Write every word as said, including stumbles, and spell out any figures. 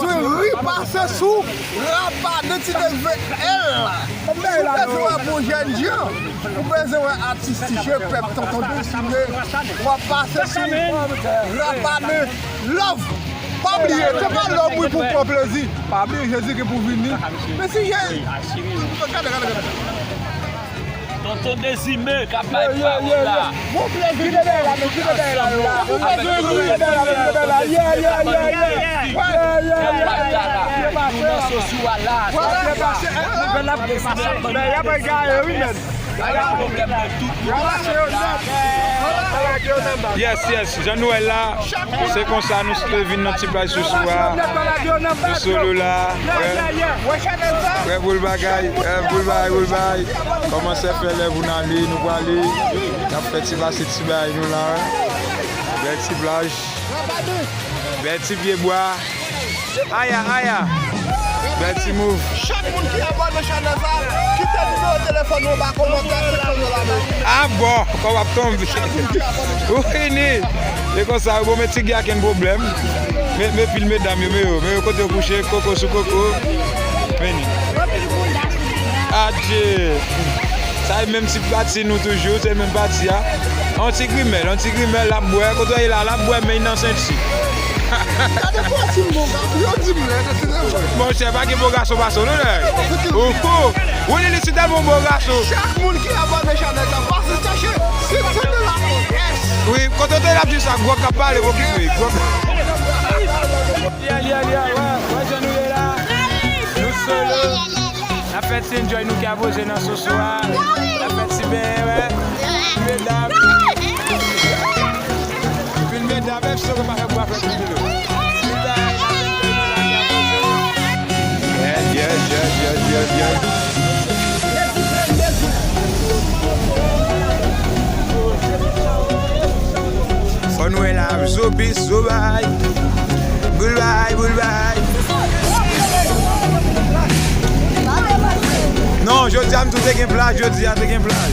Ri pase sou Rapadan ti neve L. Si w bezwen wè bon jèn jan, ou bezwen wè atis T J, pèp Tonton Désiré, w ap pase sou Rapadan. Love. Pa bliye, se pa love wi pou pran plezi. Pa bliye, Jezi gen pou vini. Men si Jezi, gade, gade, gade. Tonton Désiré k ap bay pawòl la. Bon plezi, kite bèy la, men kite bèy la, yo. Bon plezi, kite bèy la, men kite bèy la. Yeah, yeah, yeah, yeah. Yeah, yeah, yeah, yeah. Nou nan Sosou a la. Bèy la pa gaye, wi, men. Yes, yes, jan nou wè la, se konsa nou te vin nan ti plaj Sosou a. Nou solo la, wè. Wè boul bagay, wè boul bagay, boul bagay. Kòmanse fè lè pou n ale, nou prale. N ap fè ti pase ti bagay nou la, wè. Bèl ti plaj. Bèl ti pye bwa. Aya, aya. Bèl ti move. Chak moun ki abòne chanèl sa, kite nimewo telefòn nou anba kòmantè, se konn yo la men. Ah bon, kòb ap tonbe. Ou fini. E konsa, bon, men ti gaken pwoblèm. Men, men pil medam yo, men yo, men yo kote yo kouche, koko sou koko. Vini. Adje. Sa e menm ti pati nou toujou, se menm pati a. On ti grimèl, on ti grimèl, l ap bwè, kote w ye la, l ap bwè, men nan senti. Gade pou ti bon gason, yo di m lè, se te vre. Monchè, pa gen bon gason pase w, non, nèg. Ou fou. Ou li, li si tèlman bon gason. Chak moun ki abòne chanèl sa, pase chèche. Se, se de la S. Wi, kote w te la di sa, gwòg k ap pale, pou ki wi, gwòg. Yeah, yeah, yeah, wè, wè jan nou ye la. Nou solo. N ap fè ti enjoy nou ki apoze nan Sosou a. N ap fè ti benyen, wè. Medam. Vin medam, menm si yo pa fè bwa fè ti kilo. Yeah, yeah, yeah, yeah, yeah, yeah. Fò nou wè la, zo bis, zo bay. Boul bay, boul bay. Non, jodi a m tou te gen plaj, jodi a te gen plaj.